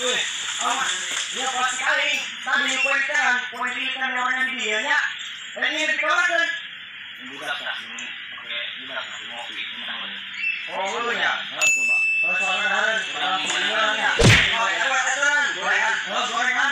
Ya pasti kali. Tadi poin poin kan orang di dia nya. Ini dikeluarkan. Budak lah, pakai budak lah, ngopi. Oh ya. Coba. Kalau soalnya kemarin, kalau ya. Oh, ya, gorengan. Oh, gorengan.